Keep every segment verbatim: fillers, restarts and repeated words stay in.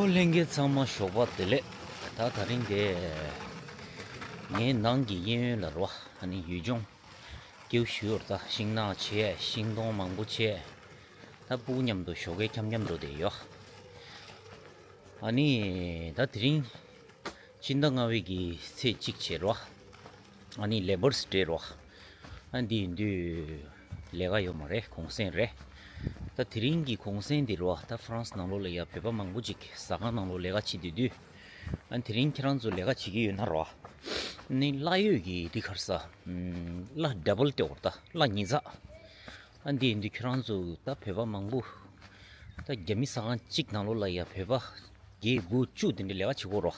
ལྷན་རྒྱས་ཚང་མ་ཞོགས་པ་བདེ་ལེགས། ད་དེ་རིང་དེ་ངའི་ནང་གི་གཡས་གཡོན་ལ་རོ། ཨ་ནི་ཡུལ་ལྗོངས་སྐྱིད་པོ་ཞིག་ཡོད་རེད། ད་ཤིང་ནགས་བྱས། ཤིང་སྡོང་མང་པོ་བྱས། ད་སྤུ་གུ་མཉམ་དུ་ཞོགས་ཀས་འཁྱམ་འཁྱམ་འགྲོ་བསྡད་ཡོད། ཨ་ནི་ད་དེ་རིང་སྤྱི་ཟླ་ལྔ་པའི་གི་ཚེས་གཅིག་བྱས་རོ། ཨ་ནི་ལེ་བར་སི་ཌེ་རོ། ཨ་འདི་ཡིན་དུས་ལས་ཀ་ཡོད་མ་རེད། གུང་སེང་རེད། ད་དེ་རིང་གི་གུང་སེང་འདི་རོ། ད་ཧྥ་རན་སི་ནང་ལོགས་ལ་ཡ་བོད་པ་མང་པོ་ཅིག་ཟ་ཁང་ནང་ལོགས་ལས་ཀ་བྱེད་དུས་དུས། ཨ་དེ་རིང་ཁྱེད་རང་ཚོ་ལས་ཀ་བྱེད་ཀྱི་ཡོད་ན་རོ། ཨ་ནི་གླ་ཡོད་ཀྱི་འདི་ག་རེ་ཟ། ཨམ་གླ་ཌབ་བལ་སྟེར་བ་རེད། ད་གླ་ཉིས་བརྩེགས། ཨ་འདི་ཡིན་དུས་ཁྱེད་རང་ཚོ་ད་བོད་པ་མང་པོ། ད་རྒྱ་མི་ཟ་ཁང་གཅིག་ནང་ལོགས་ལ་ཡ་བོད་པ་བརྒྱད་དགུ་བཅུ་དེ་འདྲ་ལས་ཀ་བྱེད་ཀྱི་ཡོད་རོ།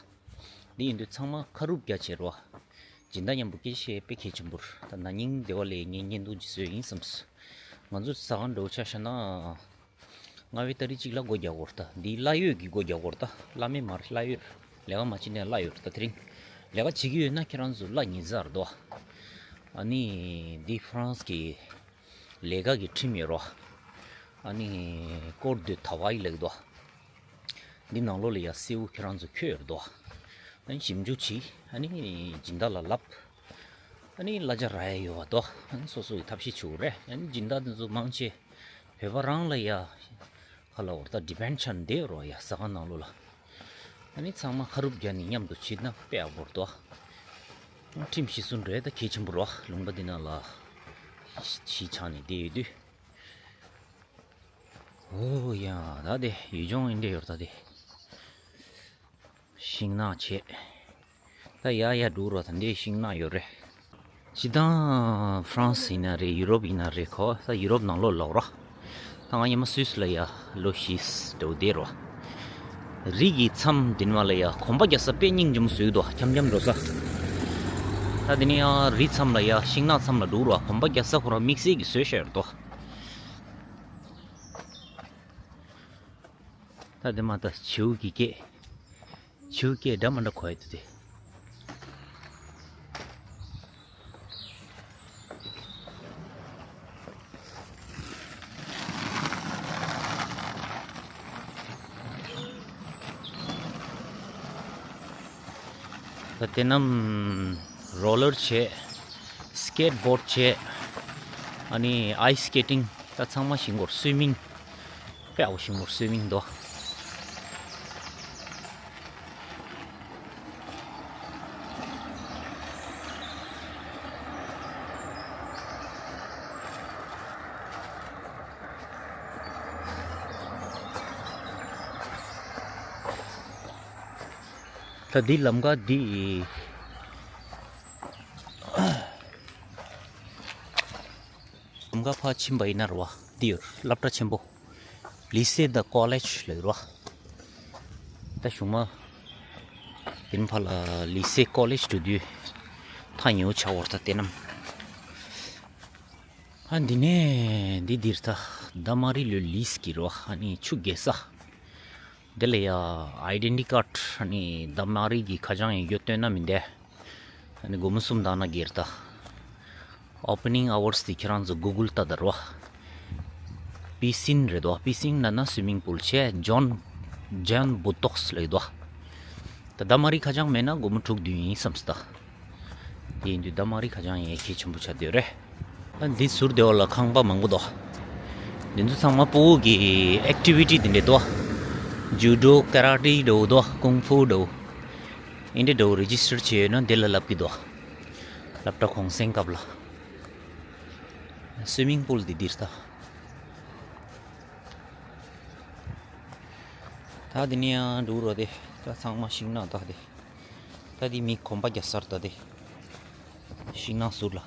འདི་ཡིན་དུས་ཚང་མ་ཁ་རུབ་རྒྱག་བྱེད་རོ། སྦྱིན་བདག་མཉམ་པོ་སྐད་ཆ་བཤད་དཔེ་གལ་ཆེན་པོ་རེད། ད་ན་ནིང་དེ་བ་ལས་ངས་བརྙན་ཐུང་ཅིག་བཟོས་ཡིན་བསམས། ང་ཚོ་ཟ་ཁང་འདྲ་བོ་ཆ་བཞག་ན། ལྔ་པའི་ཏ་རིག་གཅིག་ལ་སྒོ་རྒྱག་གི་ཡོད་རེད། ད་འདི་གླ་ཡོད་ཀྱི་སྒོ་རྒྱག་གི་ཡོད་རེད། ད་གླ་མེད་མ་རེད། གླ་ཡོད་རེད། ལས་ཀ་མ་བྱེད་ནའི་གླ་ཡོད་རེད། ད་དེ་རིང་ལས་ཀ་བྱེད་ཀྱི་ཡོད་ན་ཁྱེད་རང་ཚོ་གླ་ཉིས་བརྩེགས་རེད་དོ། ཨ་ནི་འདི་ཧྥ་རན་སི་གི་ལས་ཀ་གི་ཁྲིམས་ཡོད་རོ། ཨ་ནི་ཀོར་དུ་ཐ་ཝའི་ལེགས་དོ། འདི་ནང་ལོགས་ལ་ཡ་གསལ་པོ་ཁྱེད་རང་ཚོ་འཁོད་ཡོད་རེད་དོ། ཨ་ནི་ཞིབ་འཇུག་བྱེད། ཨ་ནི་སྦྱིན་བདག་ལ་ལབ། ཨ་ནི་གླ་ཆ་རག་ཡ་ཡོད་པ་དོ། ཨ་ནི་སོ་སོ་གི་ཐབས་ཤེས་བྱེད་དགོས་རེད། ཨ་ནི་སྦྱིན་བདག་དེ་ཚོ་མང་ཆེ་བོད་པ་རང་ལ་ཡ་ཁ་ལ་འོར་ད་ཌི་པེན་ཆགས་བསྡད་ཡོད་རོ། ཡ་ཟ་ཁང་ནང་ལོགས་ལ། ཨ་ནི་ཚང་མ་ཁ་རུབ་རྒྱག་ནས་མཉམ་དུ་བྱེད་ན་དཔེ་ཡག་པོ་རེད་དོ། ཁྲིམས་གཞི་བཟུང་འགྲོ་ཡ་ད་གལ་ཆེན་པོ་རོ། ལུང་པ་འདི་ནང་ལ་གཞིས་ཆགས་ནས་བསྡད་ཡོད་དུས། ཨོ་ཡ། ད་དེ་ཡུལ་ལྗོངས་ཨིན་འདྲ་ཡོད་རེད། ད་དེ་ཤིང་ནགས་བྱས། ད་ཡ་ཡ་འགྲོ་རོགས། ད་འདི་ཤིང་ནགས་ཡོད་རེད། སྤྱིར་བཏང་ཧྥ་རན་སི་ཡིན་ན་རེད། ཡུ་རོབ་ཡིན་ན་རེད། ཁོ་ད་ཡུ་རོབ་ནང་ལོགས་ལོག་རོགས། ད་ང་སྔོན་མ་སུད་སི་ལ་ཡ་ལོ་བཞི་འགྲོ་བསྡད་རོགས། རི་གི་མཚམས་འདི་ནས་མར་ལ་ཡ་གོམ་པ་རྒྱག་ས་དཔེ་སྙིང་རྗེ་མོ་བཟོས་འདུག་འཁྱམ་འཁྱམ་འགྲོ་ས། ད་དེ་ནས་ཡང་རི་མཚམས་ལ་ཡ་ཤིང་ནགས་མཚམས་ལ་འགྲོ་རོགས། གོམ་པ་རྒྱག་ས་ཁོ་རང་དམིགས་བསལ་གྱི་བཟོས་བཞག་ཡོད་རེད་དོ། ད་དེ་མ་ད་བྱིའུ་གི་སྐད། བྱིའུ་སྐད་འདྲ་མི་འདྲ་གོ་ཡི་འདུག་སྟེ། ད་དེ་རྣམས་རོ་ལར་བྱས། སི་ཀེཊ་བོརཌ་བྱས། ཨ་ནི་ཨའི་སི་སི་ཀེ་ཊིང་། ད་ཚང་མ་ཤིང་སྒོར་སུའི་མིང་། དཔེ་ཡག་པོ་ཤིང་སྒོར་སུའི་མིང་འདུག་ད་འདི་ལམ་ཁ་འདི། ལམ་ཁ་ཕར་ཕྱིན་པ་ཡིན་ན་རེད་བ། འདི་ཡོད་སློབ་གྲྭ་ཆེན་པོ། ལི་སེ་དང་ཀོ་ལེཇ་ལབ་ཡོད་རེད་བ། ད་གཞུག་མ་དེ་རིང་ཕར་ལ་ལི་སེ་ཀོ་ལེཇ་འགྲོ་དུས་ཐག་ཉེ་བོ་ཆགས་པ་རེད། ད་དེ་རྣམས། ཨ་འདི་ནས་འདི་འདིར་ད་ད་མ་རི་ལོ་ལིས་ཀྱི་རོ། ཨ་ནི་ཆུ་རྒྱས་ས། འདི་ལ་ཡ་ཨའི་ཌེན་ཊི་ཊི་ཀཱཌ། ཨ་ནི་ད་མ་རི་གི་ཁ་བྱང་ཡིན་རྒྱུ་སྟོན་ན་མི་འདས། ཨ་ནི་སྒོར་མོ་གསུམ་བཏང་ན་སྒེར་ད། ཨོ་པེ་ནིང་ཨ་ཝར་སི་དེ་ཁྱེད་རང་ཚོ་གུ་གལ་ལྟ་ད་རོ། པི་སིན་རེད་དོ། པི་སིན་ལབ་ན་སུའི་མིང་པུལ་བྱས། ཇོན་ཇོན་བུ་ཏོག་སི་ལབ་ཡོད་དོ། ད་ད་མ་རི་ཁ་བྱང་མེད་ན་སྒོར་མོ་དྲུག་བདུན་ཡིན་བསམ་སོང་ད། དེ་ཡིན་དུས་ད་མ་རི་ཁ་བྱང་ཡང་གལ་ཆེན་པོ་ཆགས་བསྡད་རེད། ཨ་འདི་ཟུར་དེ་བ་ལ་ཁང་པ་མང་པོ་འདུག་འདི་ཚོ་ཚང་མ་སྤོ་བོ་གི་ཨེག་ཊི་བི་ཊི་དེ་འདྲས་འདུག་ཇུ་ཌོ། ཀ་ར་ཊི་འདྲ་བོ་འདུག་ཀུང་ཧྥུ་འདྲ་བོ། ཨིན་འདྲ་འདྲ་བོ་རེ་ཇི་སི་ཊར་བྱས་ཡོད་ན་འདི་ལ་ལབ་ཀྱི་འདུག་སློབ་གྲྭ་གུང་སེང་སྐབས་ལ། སུའི་མིང་པུལ་འདི་འདིར་ད། ད་འདི་ནས་ཡང་འགྲོ་རོགས་དེ། ད་ཚང་མ་ཤིང་ནགས་ད་དེ། ད་འདི་མི་གོམ་པ་རྒྱག་སར་ད་དེ། ཤིང་ནགས་ཟུར་ལ།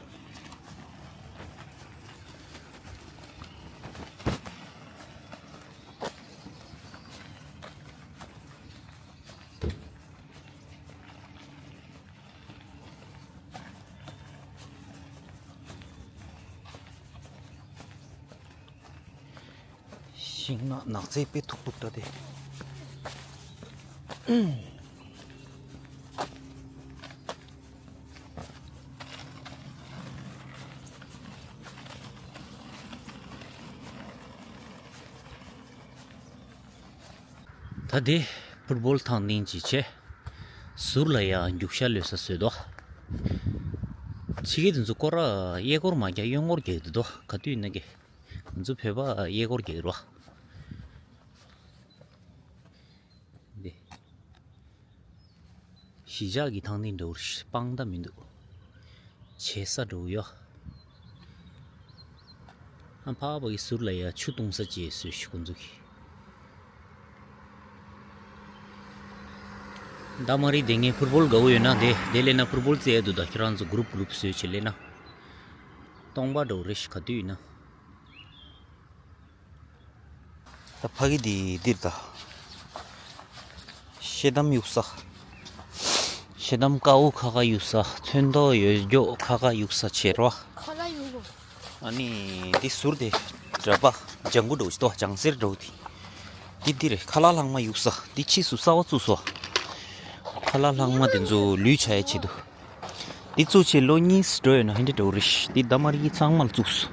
ཤིང་ནགས་ནགས་ཚལ་དཔེ་མཐུག་མཐུག་ད་དེ། ད་དེ་པ་ ཕུཊ་བོལ་ཐང་སྟེང་ཅིག་བྱས། ཟུར་ལ་ཡ་རྒྱུག་ཤར་གློད་ས་བཟོས་འདུག་ཕྱི་རྒྱལ་དེ་ཚོ་སྐོར་ར་གཡས་སྐོར་མ་རྒྱག་གཡོན་སྐོར་རྒྱག་གི་འདུག་ག་དུས་ཡིན་ན་གི་ང་ཚོ་བོད་པ་གཡས་སྐོར་རྒྱག་གི་རེད་བ། འདི། གཞིས་ཆགས་ཀྱི་ཐང་སྟེང་འདྲ་བོ་རེད། སྤང་མདའ་མི་འདུག་བྱེ་ས་འདྲ་བོ་ཡོད། ཨ་ཕ་བ་གི་ཟུར་ལ་ཡ་ཆུ་བཏུང་ས་བཅས་བཟོས་ཤིག་ཁོང་ཚོ་གིས། ད་མ་རེད་དེ་ངས་ཕུཊ་བོལ་དགའ་བོ་ཡོད་ན་དེ་དེ་ལས་ན་ཕུཊ་བོལ་རྩེ་ཡ་འདུག་ད་ཁྱེད་རང་ཚོ་གུ་རུབ་གུ་རུབ་བཟོས་བྱས་ལས་ན། སྟོང་པ་འདྲ་བོ་རེད་ཤག་ག་དུས་ཡིན་ན། ད་ཕ་གི་དེ་འདིར་ད། ཤེལ་དམ་གཡུག་ས། ཤེལ་དམ་དཀར་པོ་ཁ་ཁ་གཡུག་ས། ཚོན་མདོག་ཡོད་མགྱོགས་ཁ་ཁ་གཡུག་ས་བྱེད་རོགས། ཁ་ལག་གཡུག་རོགས། ཨ་ནི་འདི་ཟུར་དེ་གྲྭ་པ་ལྗང་གུ་འདྲ་བོ་ཅིག་ཏོ་ལྗང་སེར་འདྲ་བོ་དེ། འདི་འདི་རེད། ཁ་ལག་ལྷག་མ་གཡུག་ས། འདི་ཕྱིས་སུ་གསར་པ་བཙུགས་སོ། ཁ་ལག་ལྷག་མ་དེ་ཚོ་ལུས་བྱ་ཡའི་ཆེད་དུ། འདི་བཙུགས་བྱས་ལོ་གཉིས་འགྲོ་ཡོད་ན་ཧིན་དེ་འདྲ་བོ་རེད། འདི་ད་མ་རིག་ཚང་མ་ལ་བཙུགས་སོ།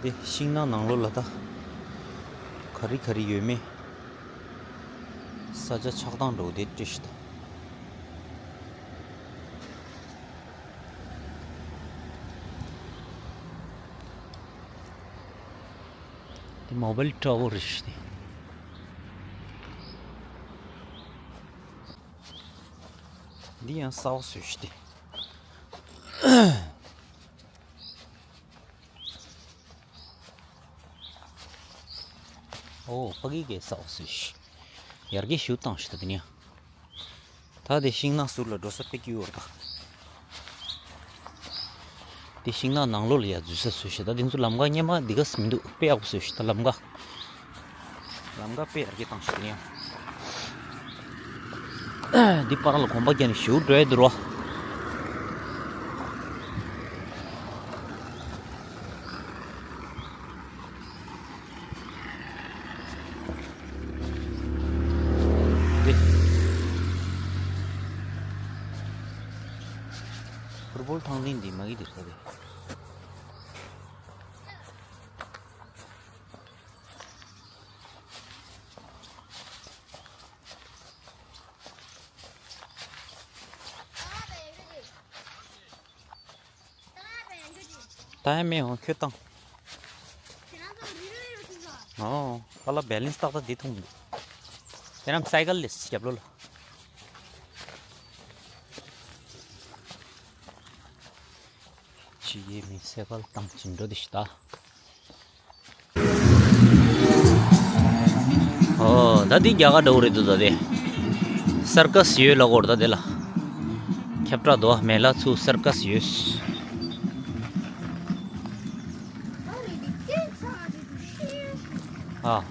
འདི་ཤིང་ནགས་ནང་ལོགས་ལ་ད་ག་རེ་ག་རེ་ཡོད་མེད། ས་ཆ་ཆགས་སྟངས་འདྲ་བོ་དེ་བཀྲ་ཤིས་དང་། འདི་མོ་བལ་ཊ་ཝར་རེད་ཤག་འདི་ཡང་གསར་པ་བཟོས་ཤག་འདི། ཨོ་ཕ་གི་གས་གསར་པ་བཟོས་ཤག་ཡར་རྒྱས་ཞེ་པོ་བཏང་ཤག་ད་འདི་ནི་ཡང་། ད་དེ་ཤིང་ནགས་ཟུར་ལ་འགྲོ་ས་དཔེ་སྐྱིད་པོ་རེད་ད། དེ་ཤིང་ནགས་ནང་ལོགས་ལ་ཡ་འཛུལ་ས་བཟོས་ཤག་ད་དེ་ཚོ་ལམ་ཁ་སྔོན་མ་འདི་ག་ཙམ་མི་འདུག་དཔེ་ཡག་པོ་བཟོས་ཤག་ད་ལམ་ཁ། ལམ་ཁ་དཔེ་ཡར་རྒྱས་བཏང་ཤག་དེ་ནི་ཡང་། འདི་པར་ལ་གོམ་པ་རྒྱག་ནས་ཞེ་པོ་འགྲོ་ཡ་འདུག་རོ། འདི། ཕུཊ་བོལ་ཐང་སྟེང་འདི་མ་གི་འདི་ས་རེད། ད་ཡང་མེད་འོང་ཁྱོད་བཏང་། ཨོ། ཁ་ལག་བེ་ལེན་སི་ཏག་ཏག་འདི་མཐོང་མི་འདུག་དེ་རིང་སའི་ཀལ་ལས་རྒྱབ་ལོགས་ལ། ཕྱི་རྒྱལ་མི་སའི་ཀལ་བཏང་ཅིང་འགྲོ་དེ་ཤི་ད། ཨོ། ད་འདི་རྒྱ་གར་འདྲ་བོ་རེད་འདུག་ད་དེ། སར་ཀ་སི་ཡོད་ལ་གོ་ད་དེ་ལ། ཁྱབ་བསྒྲགས་འདུག་མེ་ལ་ཚུ་སར་ཀ་སི་ཡོད། ཨ།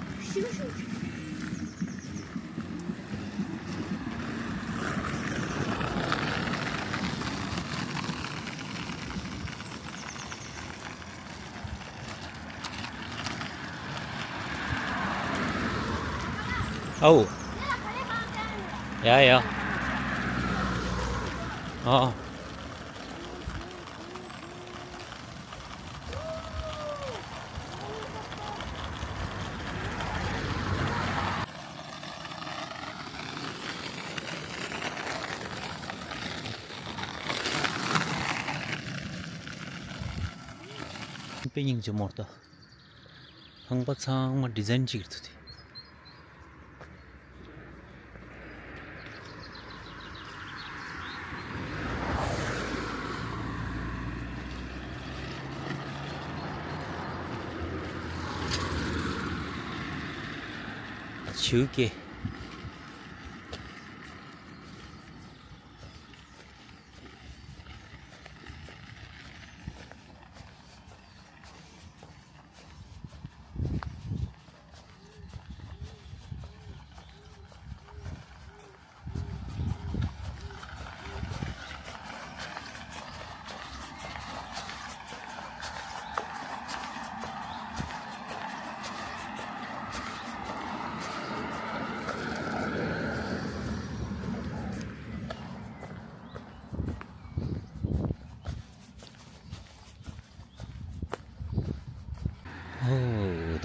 ཨའོ། ཡ་ཡ། ཨ། དཔེ་སྙིང་རྗེ་མོ་རེད་ད། ཁང་པ་ཚང་མ་ཌི་ཛའིན་གཅིག་རེད་ད་དེ། བྱིའུ་སྐྱེ།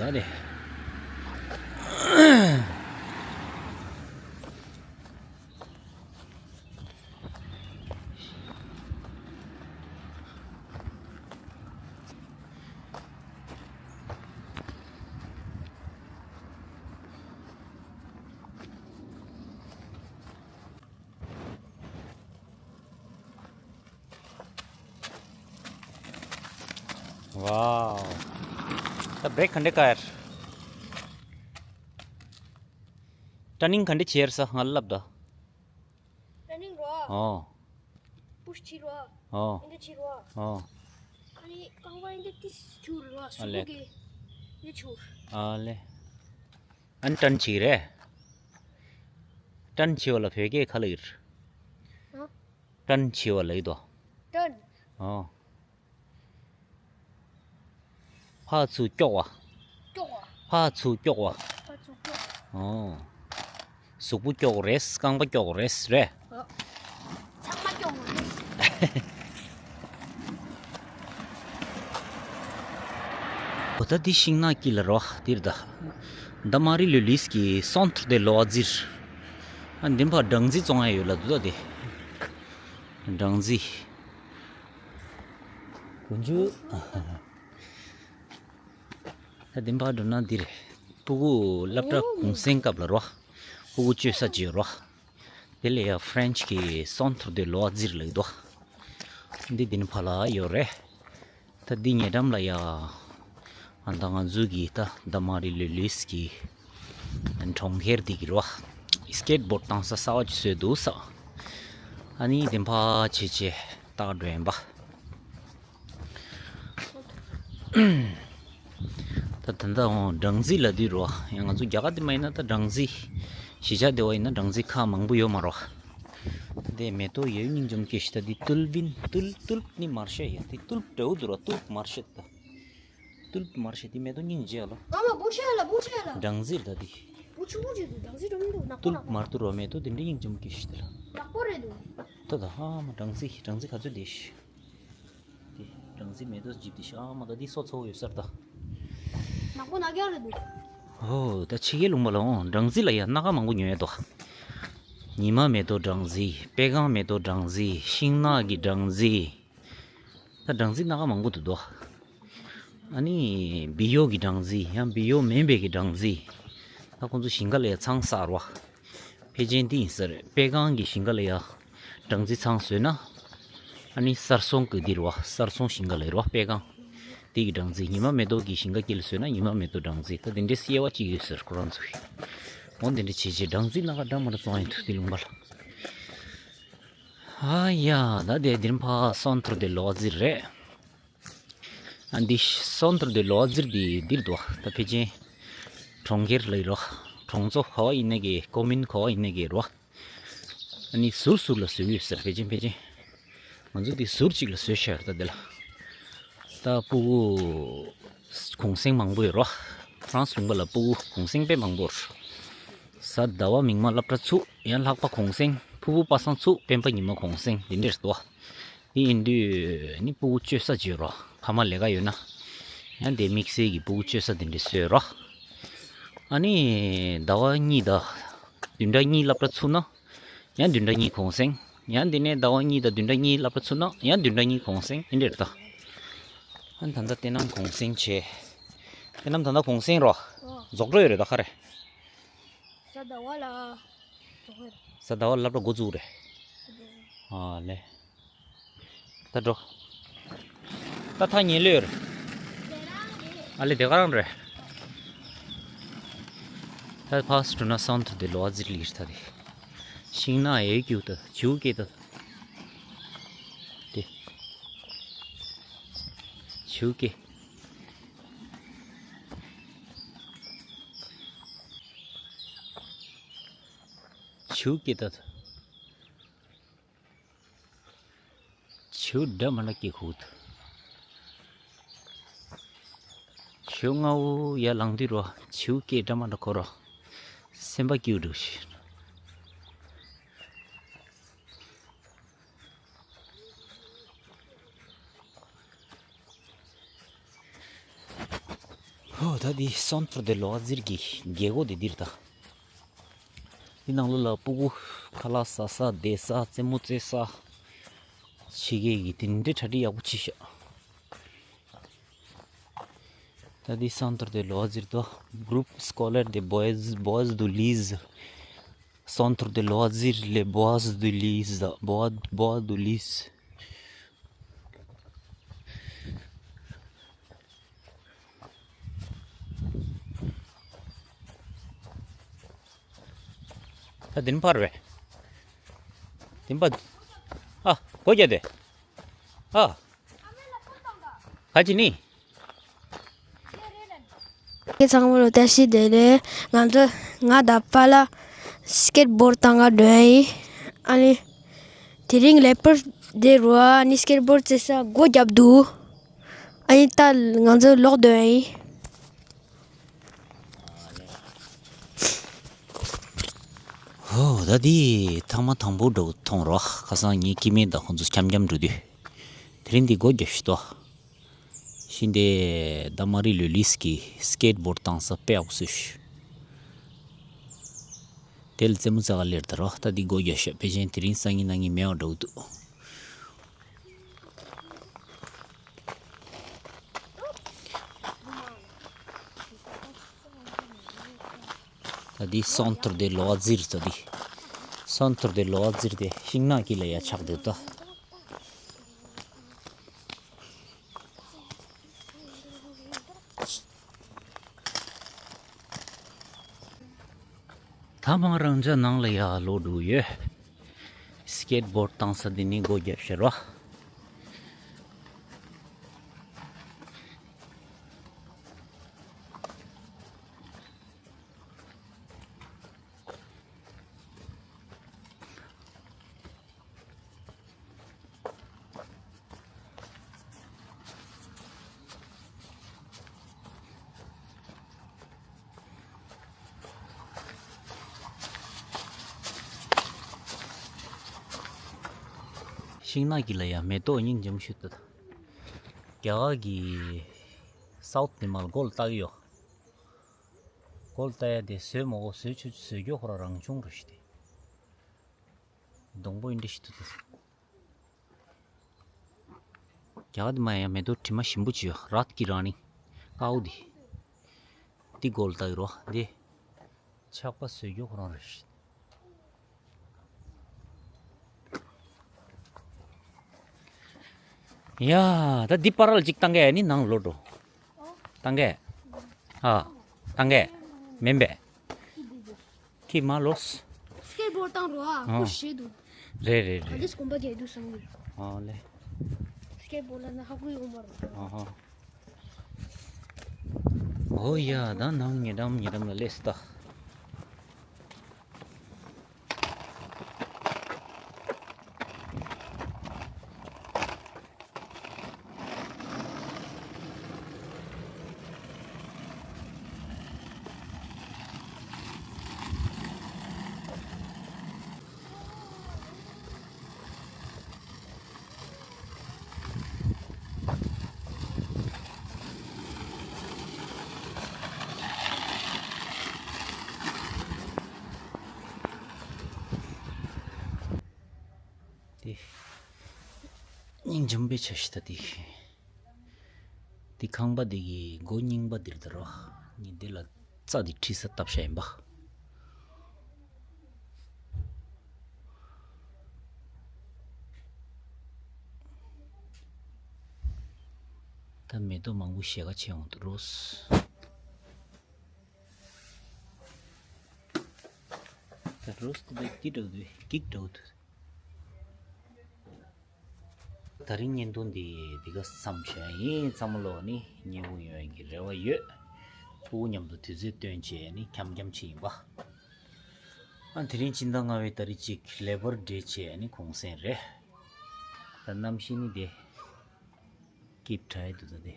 ཨ་ལེ། ཝའོ། ད་བྲེག་ག་འདྲ་ག་ཡར། ཊར་ནིང་ག་འདྲ་བྱེད་ཡར་ས་ང་ལབ་ད། ཊར་ནིང་རོ། ཨོ། པུཤ་བྱེད་རོ། ཨོ། འདི་འདྲ་བྱེད་རོ། ཨོ། ཨ་ནི་རྐང་པ་འདི་འདྲ་ཏིས་འཁྱུར་རོ། ཨ་ལེ། སུ་གི་འདི་འཁྱུར། ཨ་ལེ། ཨ་ནི་ཊརན་བྱེད་རེད། ཊརན་བྱེད་པ་ལ་བོད་སྐད་ག་ལབ་ཡོད། ཧ། ཊརན་བྱེད་པ་ལབ་ཡོད་དོ། ཊརན། ཨོ། ཕར་ཚུར་ཀྱོག་པ། ཀྱོག་པ། ཕར་ཚུར་ཀྱོག་པ། ཕར་ཚུར་ཀྱོག་པ། ཨོ། གཟུགས་པོ་ཀྱོག་རེད། རྐང་པ་ཀྱོག་རེད། རེད། ཨོ། ཚང་མ་ཀྱོག་རེད། འོ་ད་འདི་ཤིང་ནགས་དཀྱིལ་ལ་རོ། འདིར་ད། འདི་མ་རི་ལུ་ལིས་ཀྱི་སོན་ཐུར་དེ་ལོ་ཨ་ཛིར། ཨ་འདི་ཕར་སྦྲང་རྩི་བཙོང་ཡ་ཡོད་ལ་འདུག་ད་དེ། སྦྲང་རྩི། དཀོན་མཆོག་ད་འདི་ཕར་འགྲོ་ན་འདི་རེད། སྤུ་གུ་སློབ་གྲྭ་གུང་སེང་སྐབས་ལ་རོ། སྤུ་གུ་བཅོས་ས་ཅིག་ཡོད་རོ། དེ་ལ་ཡ་ཧྥ་རན་ཆི་གི་སོན་ཐུར་དེ་ལོ་ཨ་ཛིར་ལབ་འདུག་འདི་འདི་ནི་ཕར་ལ་ཡོད་རེད། ད་འདི་ཉེ་འགྲམ་ལ་ཡ། ཨ་ད་ང་ཚོ་གི་ད་འདི་མ་རི་ལུ་ལིས་ཀྱི་གྲོང་ཁྱེར་འདི་གི་རོ། སི་ཀེཊ་བོརྡ་བཏང་ས་གསར་པ་ཅིག་བཟོས་འདུག་ས། ཨ་ནི་འདི་ཕར་བྱས་བྱས་ད་འགྲོ་ཡིན་པ། ད་ད་ལྟ་འོང་སྦྲང་རྩི་ལབ་དུས་རོ། ཡང་ང་ཚོ་རྒྱ་གར་དེ་མ་ཡིན་ན་ད་སྦྲང་རྩི། གཞིས་ཆགས་དེ་བ་ཡིན་ན་སྦྲང་རྩི་ཁ་མང་པོ་ཡོད་མ་རོ། ད་དེ་མེ་ཏོག་ཡོད་སྙིང་རྗེ་མོ་སྐྱེ་ཤི། ད་དེ་ཏུལ་བིན་ཏུལ་ཏུལ་ནི་མར་ཤེ་ཡ་དེ་ཏུལ་འདྲ་བོ་འདུག་རོ། ཏུལ་མར་ཤེ་ད། ཏུལ་མར་ཤེ་དེ་མེ་ཏོག་སྙིང་རྗེ་ཡ་ལ། ཨ་མ་བུ་ཆེ་ལ་བུ་ཆེ་ལ། སྦྲང་རྩི་ད་དེ། བུ་ཆུང་ཆེ་དུ་སྦྲང་རྩི་འགྲོ་མི་འདུག་ནག་པོ་ཏུལ་མར་དུ་རོ། མེ་ཏོག་དེ་འདྲ་སྙིང་རྗེ་མོ་སྐྱེ་ཤི་དེ་ལ། ནག་པོ་རེད་འདུག་ད་ད་ཨ་མ་སྦྲང་རྩི་སྦྲང་རྩི་ག་ཚོད་དེ་ཤི། དེ་སྦྲང་རྩི་མེ་ཏོག་འཇིབ་དེ་ཤ་མ་ད་དེ་སོ་ཚོ་ཡོད་སར་ད། ནག་པོ་ནག་རྐྱང་རེད་འདུག་ཧོ་ད་ཕྱི་རྒྱལ་ལུང་པ་ལ་འོང་སྦྲང་རྩི་ལ་ཡ་སྣ་ཁ་མང་པོ་ཉོ་ཡ་དོ། ཉི་མ་མེ་ཏོག་སྦྲང་རྩི། པད་སྒང་མེ་ཏོག་སྦྲང་རྩི། ཤིང་ནགས་ཀྱི་སྦྲང་རྩི། ད་སྦྲང་རྩི་སྣ་ཁ་མང་པོ་འདུག་དོ། ཨ་ནི་བི་ཡོ་གི་སྦྲང་རྩི། ཡང་བི་ཡོ་མིན་པའི་གི་སྦྲང་རྩི། ད་ཁོང་ཚོ་ཞིང་ཁ་ལ་ཡ་ཚང་གསར་བ། ཕལ་ཆེར་འདི་ཡིན་ས་རེད། པད་སྒང་གི་ཞིང་ཁ་ལ་ཡ་སྦྲང་རྩི་ཚང་བཟོས་ན། ཨ་ནི་གསར་སོང་གི་འདི་རེད་བ། གསར་སོང་ཞིང་ཁ་ལ་རེད་བ། པད་སྒང་འདི་གི་སྦྲང་རྩི། ཉི་མ་མེ་ཏོག་གི་ཞིང་ཁ་དཀྱིལ་བཟོས་ན་ཉི་མ་མེ་ཏོག་སྦྲང་རྩི། ད་འདི་འདྲའི་སྐྱེ་བ་གཅིག་ཡོད་ཟེར་ཁོ་རང་ཚོ་གིས། འོ་འདི་འདྲ་བྱེད་བྱེད་སྦྲང་རྩི་སྣ་ཁ་འདྲ་མ་འདྲ་བཙོང་ཡིན་འདུག་འདི་ལུང་པ་ལ། ཨ་ཡ་ད་དེ་འདིར་ཕར་སོན་ཐུར་དེ་ལོ་ཨ་ཛིར་རེད། ཨ་འདི་སོན་ཐུར་དེ་ལོ་ཨ་ཛིར་འདི་འདིར་འདུག་ད་ཕལ་ཆེར་གྲོང་ཁྱེར་ལ་ཡོད་རོ། གྲོང་ཚོ་ག་བ་ཡིན་ནའི་གི་ཀོ་མིན་ག་བ་ཡིན་ནའི་གི་རོ། ཨ་ནི་ཟུར་ཟུར་ལ་བཟོས་ཡོད་ཟེར། ཕལ་ཆེར་ཕལ་ཆེར་ང་ཚོ་འདི་ཟུར་གཅིག་ལ་བཟོས་ཤག་ད་དེ་ལ་ད་སྤུ་གུ་གུང་སེང་མང་པོ་ཡོད་རོ། ཧྥ་རན་སི་ལུང་པ་ལ་སྤུ་གུ་གུང་སེང་དཔེ་མང་པོ་རེད། གཟའ་ཟླ་བ་མིག་དམར་སློབ་གྲྭ་ཚུགས། ཡང་ལྷག་པ་གུང་སེང་། ཕུར་བུ་པ་སངས་ཚུགས། སྤེན་པ་ཉི་མ་གུང་སེང་འདི་འདྲས་འདུག་དེ་ཡིན་དུས་ནི་སྤུ་གུ་སྤྱོད་ས་བྱོས་རོ། ཕ་མ་ལས་ཀ་ཡོད་ན། ཡང་དེ་དམིགས་བསལ་གྱི་སྤུ་གུ་སྤྱོད་ས་དེ་འདྲས་བཟོས་རོ། ཨ་ནི་ཟླ་བ་གཉིས་དང་བདུན་ཕྲག་གཉིས་སློབ་གྲྭ་ཚུགས་ན། ཡང་བདུན་ཕྲག་གཉིས་གུང་སེང་། ཡང་དེ་ནས་ཟླ་བ་གཉིས་དང་བདུན་ཕྲག་གཉིས་སློབ་གྲྭ་ཚུགས་ན་ཡང་བདུན་ཕྲག་གཉིས་གུང་སེང་ཨེ་འདྲས་རེད་ད། ཨ་ནི་ད་ལྟ་བསོད་ནམས་གུང་སེང་བྱས། བསོད་ནམས་ད་ལྟ་གུང་སེང་རོ། ཨོ། རྫོགས་འགྲོ་ཡོད་རེད་ད་ག་རེ། གཟའ་ཟླ་བ་ལ། རྫོགས་རེད། གཟའ་ཟླ་བ་སློབ་གྲྭ་འགོ་བཙུགས་རེད། ཨ་ལེ། ད་འགྲོ། ད་ཐག་ཉེ་ལོས། ཨ་ལེ་དེ་ག་རང་རེད། ད་ཕར་འགྲོ་ན་སོན་ཐུར་དེ་ལོ་ཨ་ཛིར་ལིར་ཐ་དེ། ཤིང་ནགས་ཡོད་རྒྱུ་ད་ཆུ་སྐྱེས་ད། དེ། ཆུ་སྐྱེས། ཆུ་སྐྱེས་ད། ཆུ་འདྲ་མ་འདྲ་སྐྱེ་ཁུག་ཏུ། ཆུ་སྔ་བོ་ཡར་ལངས་དུས་རོ། ཆུ་སྐད་འདྲ་མ་འདྲ་གོ་རོ། སེམས་པ་སྐྱིད་འགྲོ་ཞིག་ཨོ་ད་འདི་Centre des Loisirs གི་རྒྱལ་སྒོ་དེ་འདིར་ད། འདི་ནང་ལོགས་ལ་སྤུ་གུ་ཁ་ལག་ཟ་ས་བསྡད་ས་རྩེད་མོ་རྩེ་ས་ཕྱི་རྒྱལ་གྱི་དེ་འདྲའི་གྲ་སྒྲིག་ཡག་པོ་བྱས་ཤག་ད་འདི་Centre des Loisirs དོ། Groupe scolaire des Bois Bois du Lise. Centre des Loisirs les Bois du Lise. Bois Bois du Lise. ད་དེ་ནི་ཕར་བས། དེ་ནི་ཕར། ཨ། སྒོ་རྒྱག་དེ། ཨ། ག་ཅི་ནི། ཁྱེད་ཚང་མ་ལ་བཀྲ་ཤིས་བདེ་ལེགས། ང་ཚོ་ང་དང་པཱ་ལགས་སི་ཀེཊ་བོརྡ་བཏང་ག་འགྲོ་ཡ་ཡིན། ཨ་ནི་དེ་རིང་ལེ་པར་དེ་རུ་ཨ་ནི་སི་ཀེཊ་བོརྡ་རྩེ་ས་སྒོ་བརྒྱབ་འདུག་ཨ་ནི་ད་ང་ཚོ་ལོག་འགྲོ་ཡ་ཡིན། ཧོ། ད་འདི་ཐེངས་མ་དང་པོ་འགྲོ་མཐོང་རོགས། ཁ་སང་ངའི་སྐྱེ་དམན་དང་ཁོང་ཚོ་འཆམ་འཆམ་འགྲོ་དུས། དེ་རིང་འདི་སྒོ་བརྒྱབ་ཤི་ཏོ། ཤིན་ཏེ་ད་མ་རི་ལུ་ལིས་ཀྱི་སི་ཀེཊ་བོརྡ་བཏང་ས་དཔེ་ཡག་པོ་བཟོས་ཤག་དེ་ལ་རྩེད་མོ་རྩེ་ག་སླེབས་ད་རོགས། ད་འདི་སྒོ་བརྒྱབ་ཤག་དཔེ་ཅན་དེ་རིང་སང་ཉིན་གནངས་ཉིན་མེད་པ་འགྲོ་གི་འདུག་ད་འདི་Centre des Loisirs ད་འདི། Centre des Loisirs དེ་ཤིང་ནགས་དཀྱིལ་ལ་ཡ་ཆགས་འདུག་ད། ད་མ་རང་ཅག་ནང་ལ་ཡ་ལོག་འགྲོ་ཡོད། སི་ཀེཊ་བོརྡ་བཏང་ས་འདི་ནི་སྒོ་བརྒྱབ་ཤག་རོ། ཤིང་ནགས་དཀྱིལ་ལ་ཡ་མེ་ཏོག་སྙིང་རྗེ་མོ་ཞིག་འདུག་རྒྱ་གར་གྱི་སའུཐ་ནས་མར་སྒོ་ལ་བཏགས་ཡོད། སྒོ་ལ་བཏགས་ཡ་དེ་བཟོས་མ་དགོས། བཟོས་ཆོག་ཆོག་བཟོས་རྒྱུ་ཁོ་རང་རང་བྱུང་རེད་ཤག་དེ། སྡོང་པོ་འདི་འདྲ་ཞིག་འདུག་དེ། རྒྱ་གར་དེ་མ་ཡ་མེ་ཏོག་དྲི་མ་ཞིམ་པོ་ཅིག་ཡོད། རཱཐ་ཀི་རཱ་ནི། དཀར་པོ་དེ། དེ་སྒོ་ལ་བཏགས་ཡོད་རོ། དེ་ཆག་པ་བཟོས་རྒྱུ་ཁོ་རང་རེད་ཤག་ཡ། ད་འདི་པར་ལ་ཅིག་བཏང་གས་ནི་ནང་ལོག་འགྲོ། བཏང་གས། ཨ། བཏང་གས། མིན་པས། ཁྱི་མ་ལོས། སི་ཀེཊ་བོརྡ་བཏང་རོགས་ཨ། ཨ། ཁོ་ཞེད་འདུག་རེད་རེད་རེད། ཨ་འདིས་གོམ་པ་རྒྱག་འདུག་བསམ་གི། ཨ་ལེ། སི་ཀེཊ་བོརྡ་ལ་ན་ཧ་གོ་ཡོང་མ་རེད། ཨ་ཧ། ཨོ་ཡ། ད་ནང་ཉེ་འགྲམ་ཉེ་འགྲམ་ལ་སླེབས་སོང་ད། དེ་སྙིང་རྗེ་མོ་དཔེ་ཆ་ཞིག་ད་དེ། དེ་ཁང་པ་དེ་གི་སྒོ་རྙིང་པ་འདིར་དར་བ། ནི་དེ་ལ་རྩྭ་དེ་ཁྲིད་ས་བཏབ་བཞག་ཡིན་པ། ད་མེ་ཏོག་མང་པོ་ཞལ་ཁ་ཕྱེ་འོང་དུ་རོས། ད་རོས་དེ་འདྲ་སྐྱིད་འགྲོ་འདུག་སྐྱིད་འགྲོ་འདུག་ད་རིང་བརྙན་ཐུང་འདི་འདི་ག་མཚམས་བཞག་ཡིན། ཚང་མ་ལོག་ནི་མཉེས་པོ་ཡོང་ཡག་གི་རེ་བ་ཡོད། སྤུ་གུ་མཉམ་དུ་དུས་ཚོད་སྟོན་བྱས་ནི་འཁྱམ་འཁྱམ་ཅིག་ཡིན་པ། ཨ་དེ་རིང་སྤྱི་ཟླ་ལྔ་པའི་ཏ་རིག་གཅིག་ལེ་བར་ཌེ་བྱས་ནི་གུང་སེང་རེད། ད་གནམ་གཤིས་ནི་དེ་སྐྱིད་དྲགས་འདུག་ད་དེ།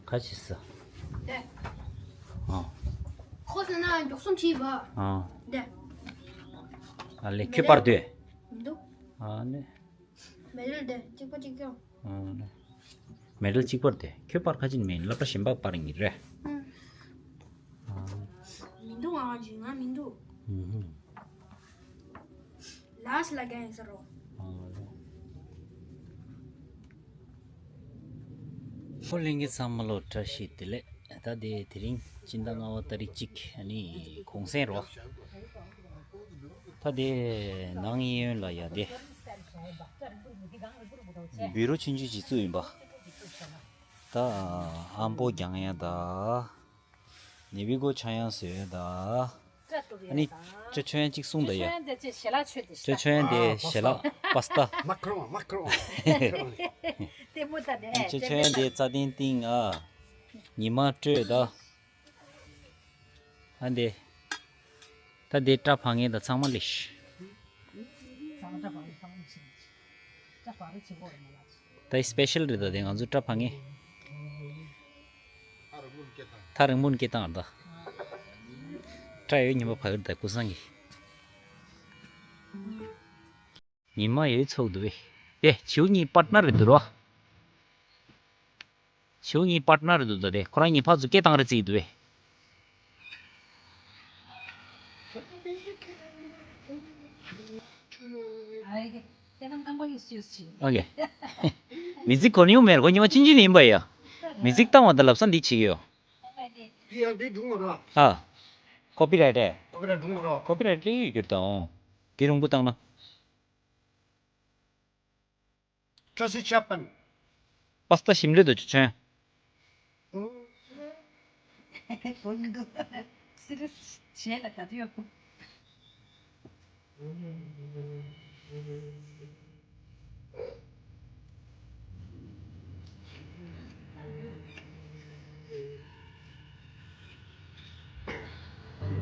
ཁ་ཆེ་ས། ཨ། ཁོ་ཟེར་ན་མགྱོགས་སོང་ཆེ་བ། ཨ། འདི། ཨ་ལེ་ཁྱོད་པར་དུས། མི་འདུག་ཨ་ནི། མེ་ལེ་འདི་གཅིག་པ་གཅིག་རྐྱང་། ཨ་ནི། མེ་ལེ་གཅིག་པར་དུས་ཁྱོད་པར་ཁ་ཅིན་མེད་སློབ་གྲྭ་གཞན་པ་པར་ཡིན་རེད། ཨ། མི་འདུག་ང་ཞིག་ང་མི་འདུག་ཨུ་ཧུ། ལཱས་ལ་རྒྱག་ཡིན་ཟེར་རོ། ཨོ་ལེ། ཨོ་ལྷན་རྒྱས་ཚང་མ་ལོ་བཀྲ་ཤིས་བདེ་ལེགས། ད་དེ་དེ་རིང་སྤྱི་ཟླ་ལྔ་པ་ཏ་རིག་གཅིག་ཨ་ནི་གུང་སེང་རོ། ད་དེ་ནང་གཡས་གཡོན་ལ་ཡ་དེ་བི་རོ་ཆུང་ཆུང་ཅིག་བཙུགས་ཡིན་པ། ད་ཨམ་པོ་རྒྱང་ཡ་ད། ནེ་བི་གོ་ཆ་ཡང་བཟོས་ད། ཨ་ནི་ཅོ་ཆོ་ཡང་གཅིག་གསུངས་ད་ཡ། ཅོ་ཆོ་ཡང་དེ་ཞལ་ལག་མཆོད་དེ་ཅོ་ཆོ་ཡང་དེ་ཞལ་ལག་པ་སྟ། མ་ཀ་རོན་མ་ཀ་རོན། ལྟད་མོ་ལྟ་ནས་ཅོ་ཆོ་ཡང་དེ་རྩ་ཏིང་ཏིང་ཨ། ཉི་མ་སྤྲོས་ད། ཨ་འདི། ད་འདི་སྐྲ་ཕང་ངེ་ད་ཚང་མ་ལེ་ཤི། ཚང་མ་སྐྲ་ཕང་ངེ་ཚང་མ་ཕྱིན། སྐྲ་ཕང་རེ་ཆེན་པོ་རེད་མ་ལགས། ད་སི་པེ་ཤལ་རེད་ད་དེ་ང་ཚོ་སྐྲ་ཕང་ངེ། ཐག་རིང་པོ་ནས་སྐྱེས་ཐང་ད། སྐྲ་ཡོད་ཉི་མ་ཕ་གིར་ད་ཀུ་སང་གི། ཉི་མ་ཡོད་ཚོགས་འདུག་བས། དེ་བྱིའུ་གཉིས་པར་ཊི་ནར་རེད་འདུག་རོ། བྱིའུ་གཉིས་པར་ཊི་ནར་རེད་འདུག་ད་དེ་ཁོ་རང་གཉིས་ཕར་ཚུར་སྐད་བཏང་རེ་རྩིས་འདུག་བས། ཨོ་ཀེ། མི་ཚིག་གོ་ནི་ཡོང་མེད་རེད་ཁོ་ཉི་མ་ཅིན་ཅིན་ཡིན་པ་ཡ། མི་ཚིག་བཏང་བ་དང་ལབ་ས་འདི་བྱེད་ཀྱི་ཡོད། འདི་ཡང་འདི་སྒྲུང་མ་ར། ཨ། ཀོ་པི་རའེ་ཊི་རེད། ཀོ་པི་རའེ་ཊི་སྒྲུང་མ་ར། ཀོ་པི་རའེ་ཊི་ལས་ཡོད་རྒྱུ་དང་། གི་རུང་པོ་བཏང་ན། Tracy Chapman. པ་སྟ་ཞིམ་ལོས་དུ་ཆོན།